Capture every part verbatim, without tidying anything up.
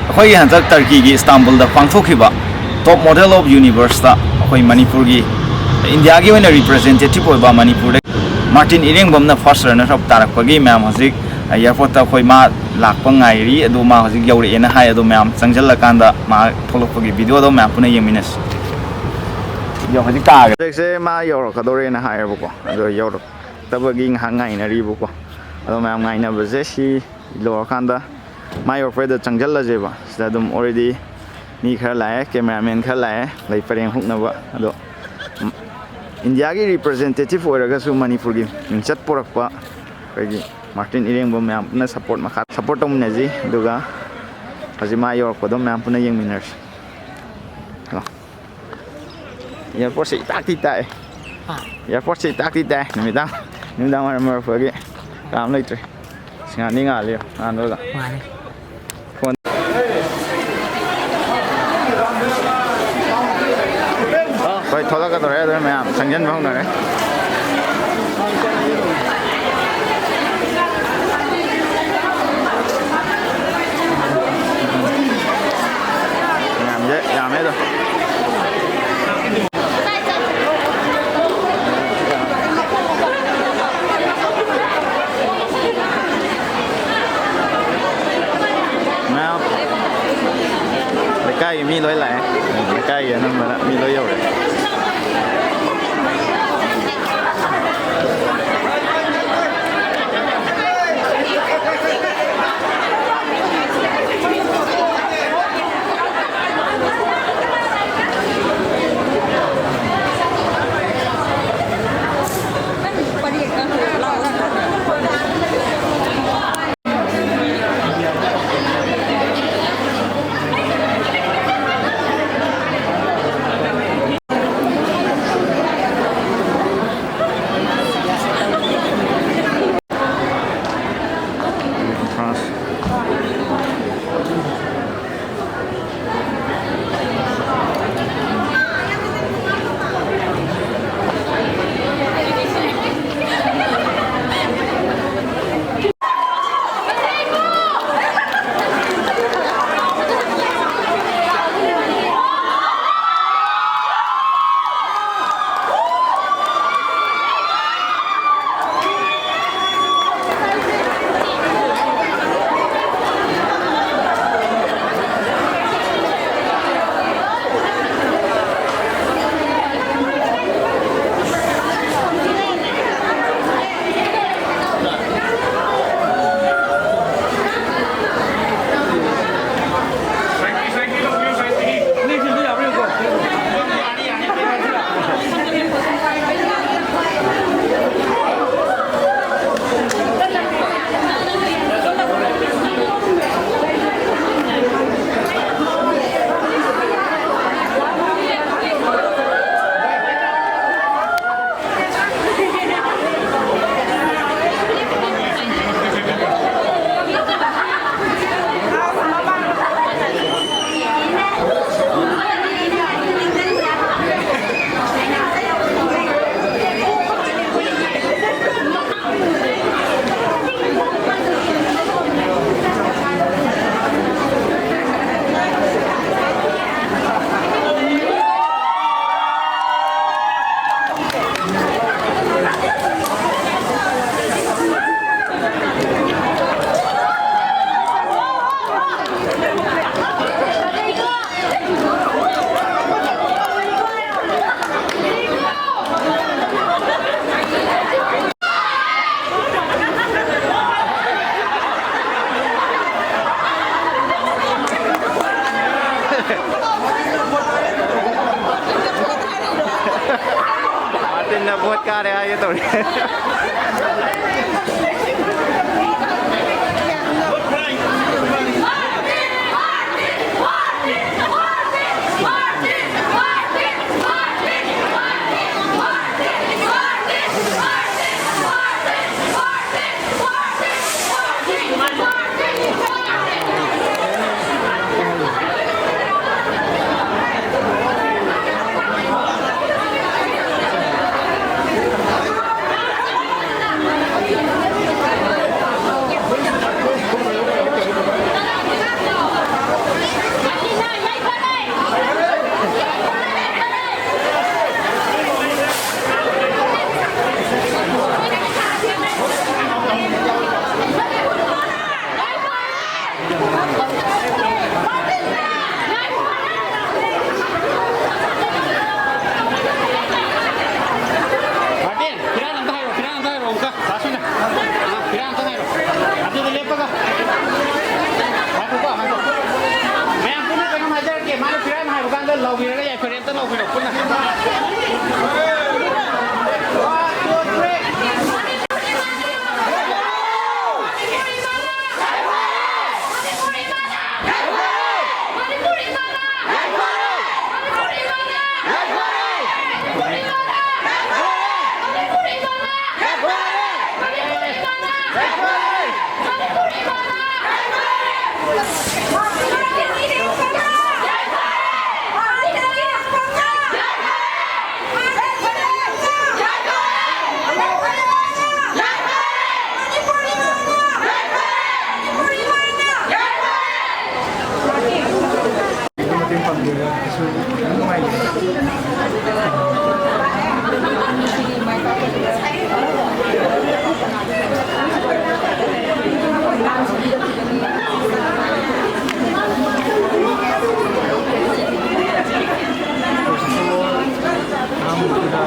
ꯑꯩꯈꯣꯏꯒꯤ ꯍꯟꯗꯛ ꯇꯔꯀꯤꯒꯤ ꯏꯁꯇꯥꯝꯕꯨꯜꯗ ꯄꯥꯡꯊꯣꯛꯈꯤꯕ Top Model of Universeꯇ ꯑꯩꯈꯣꯏ ꯃꯅꯤꯄꯨꯔꯒꯤ, ꯏꯟꯗꯤꯌꯥꯒꯤ ꯑꯣꯏꯅ representative ꯑꯣꯏꯕ ꯃꯅꯤꯄꯨꯔꯗ ꯃꯥꯔꯇꯤꯟ ꯏꯔꯦꯡꯕꯝꯅ first runner up ꯇꯥꯔꯛꯄꯒꯤ ꯃꯌꯥꯝ ꯍꯧꯖꯤꯛ airportꯇ ꯑꯩꯈꯣꯏ ꯃꯥ ꯂꯥꯛꯄ ꯉꯥꯏꯔꯤ꯫ ꯑꯗꯨ ꯃꯥ ꯍꯧꯖꯤꯛ ꯌꯧꯔꯛꯑꯦꯅ ꯍꯥꯏ꯫ ꯑꯗꯨ ꯃꯌꯥꯝ ꯆꯪꯁꯤꯜꯂꯀꯥꯟꯗ ꯃꯥ ꯊꯣꯛꯂꯛꯄꯒꯤ videoꯗꯣ ꯃꯌꯥꯝ ꯄꯨꯟꯅ ꯌꯦꯡꯃꯤꯟꯅꯁꯤ꯫ ꯌꯧ-, ꯍꯧꯖꯤꯛ ꯇꯥꯔꯦ꯫ ꯍꯧꯖꯤꯛꯁꯦ ꯃꯥ ꯌꯧꯔꯛꯀꯗꯧꯔꯦꯅ ꯍꯥꯏꯌꯦꯕꯀꯣ꯫ ꯑꯗꯣ ꯌꯧꯔꯛꯇꯕꯒꯤ ꯉꯥꯏꯍꯥꯛ ꯉꯥꯏꯅꯔꯤꯕꯀꯣ꯫ ꯑꯗꯣ ꯃꯌꯥꯝ ꯉꯥꯏꯅꯕꯁꯦ ꯁꯤ ꯂꯣꯏꯔꯀꯥꯟꯗ ꯃꯥ ꯌꯧꯔꯛꯄꯩꯗ ꯆꯪꯁꯤꯜꯂꯁꯦꯕ꯫ ꯁꯤꯗ ꯑꯗꯨꯝ already ꯃꯤ ꯈꯔ ꯂꯥꯛꯑꯦ, cameraman ꯈꯔ ꯂꯥꯛꯑꯦ, ꯂꯩ ꯄꯔꯦꯡ ꯍꯨꯛꯅꯕ꯫ ꯑꯗꯣ, ꯎꯝ, ꯏꯟꯗꯤꯌꯥꯒꯤ representative ꯑꯣꯏꯔꯒꯁꯨ ꯃꯅꯤꯄꯨꯔꯒꯤ ꯃꯤꯡꯆꯠ ꯄꯨꯔꯛꯄ ꯑꯩꯈꯣꯏꯒꯤ ꯃꯥꯔꯇꯤꯟ ꯏꯔꯦꯡꯕꯝ ꯃꯌꯥꯝ ꯄꯨꯟꯅ support ꯃꯈꯥ, support ꯇꯧꯃꯤꯟꯅꯁꯤ꯫ ꯑꯗꯨꯒ ꯍꯧꯖꯤꯛ ꯃꯥ ꯌꯧꯔꯛꯄꯗꯣ ꯃꯌꯥꯝ ꯄꯨꯟꯅ ꯌꯦꯡꯃꯤꯟꯅꯔꯁꯤ꯫ ꯂꯥꯛꯑꯣ꯫ Airportꯁꯦ ꯏꯇꯥꯛꯇꯤ ꯇꯥꯛꯑꯦ꯫ ꯍꯥ? Airportꯁꯦ ꯏꯇꯥꯛꯇꯤ ꯇꯥꯛꯑꯦ꯫ ꯅꯨꯃꯤꯗꯥꯡ, ꯅꯨꯃꯤꯗꯥꯡ ꯋꯥꯏꯔꯝ ꯑꯣꯏꯔꯛꯄꯒꯤ ꯀꯅꯥꯝ ꯂꯩꯇ꯭ꯔꯦ꯫ ꯉꯥꯟꯗꯤ ꯉꯥꯜꯂꯤ, ꯉꯥꯟꯕꯒ꯫ ꯃꯥꯅꯤ꯫ ꯐꯣꯟ꯫ ꯍꯣꯏ, ꯊꯣꯛꯂꯛꯀꯗꯧꯔꯦ꯫ ꯑꯗꯨꯅ ꯃꯌꯥꯝ ꯆꯪꯁꯤꯟꯕ ꯍꯧꯅꯔꯦ꯫ ꯃꯌꯥꯝꯁꯦ ꯌꯥꯝꯃꯦ ꯑꯗꯣ꯫ ꯃꯌꯥꯝ ꯂꯩꯀꯥꯏꯒꯤ ꯃꯤ ꯂꯣꯏ ꯂꯥꯛꯑꯦ꯫ ꯂꯩꯀꯥꯏꯒꯤ ꯑꯅꯝꯕꯅ ꯃꯤ ꯂꯣꯏ ꯌꯧꯔꯦ꯫ ꯌꯥꯔꯦ ꯍꯥꯏꯒꯦ ꯇꯧꯔꯤ꯫ ꯃꯥꯔꯇꯤꯟ, ꯐꯤꯔꯥꯟ ꯑꯝꯇ ꯍꯥꯏꯔꯣ, ꯐꯤꯔꯥꯟ ꯑꯝꯇ ꯍꯥꯏꯔꯣ, ꯑꯃꯨꯛꯀ꯫ ꯂꯥꯁ ꯑꯣꯏꯅ꯫ ꯑꯥ, ꯐꯤꯔꯥꯟ ꯑꯝꯇ ꯍꯥꯏꯔꯣ꯫ ꯑꯗꯨꯗ ꯂꯦꯞꯄꯒ꯫ ꯉꯥꯏꯈꯣꯀꯣ, ꯉꯥꯏꯈꯣ꯫ ꯃꯌꯥꯝ ꯄꯨꯟꯅ ꯀꯩꯅꯣꯝ ꯍꯥꯏꯖꯔꯛꯀꯦ꯫ ꯃꯥꯅ ꯐꯤꯔꯥꯟ ꯍꯥꯏꯕ ꯀꯥꯟꯗ ꯂꯥꯎꯕꯤꯔꯒ ꯌꯥꯏꯐꯔꯦ꯫ ꯑꯝꯇ ꯂꯥꯎꯕꯤꯔꯣ ꯄꯨꯟꯅ꯫ One, two, three. ꯃꯇꯦꯡ ꯄꯥꯡꯕꯤꯔꯒ ꯑꯩꯁꯨ ꯌꯥꯝ ꯅꯨꯡꯉꯥꯏꯖꯩ꯫ ꯑꯍꯥꯟꯕꯗ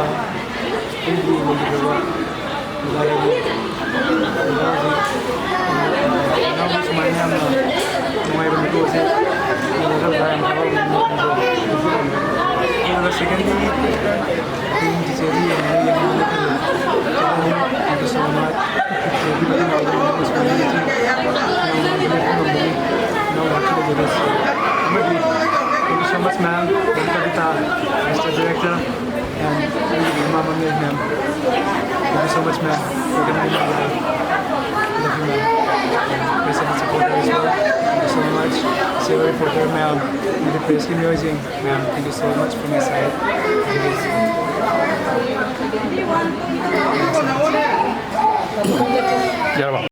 ꯑꯩꯒꯤ ꯑꯣꯏꯖꯔꯕ ꯑꯣꯖꯥꯒꯤ, ꯑꯣꯖꯥꯁꯤꯡ, ꯑꯣꯖꯥꯕꯨ ꯁꯨꯃꯥꯏꯅ ꯌꯥꯝꯅ ꯅꯨꯡꯉꯥꯏꯕ ꯃꯤꯀꯨꯞ ꯑꯁꯤ ꯎꯔꯒ ꯑꯣꯖꯥ ꯌꯥꯝ ꯍꯔꯥꯎꯕ ꯃꯤꯀꯨꯞ ꯑꯃ ꯑꯣꯏꯖꯔꯝꯃꯤ꯫ ꯑꯗꯨꯒ secondly, ꯑꯩꯈꯣꯏꯒꯤ ꯆꯤꯆꯦꯗꯤ ꯌꯦꯡꯉꯒ ꯌꯦꯡꯉꯒ ꯈꯜꯂꯤ꯫ Ma'am, Ma'am Kavita, Mister Director, and Mama Mia, ma'am. Thank you so much, ma'am, for giving me my life. Love you, ma'am. And please have a supporter as well. Thank you so much. Sir, reporter, ma'am. Hindi please give me using, ma'am. Thank you so much for my side. Jarawa.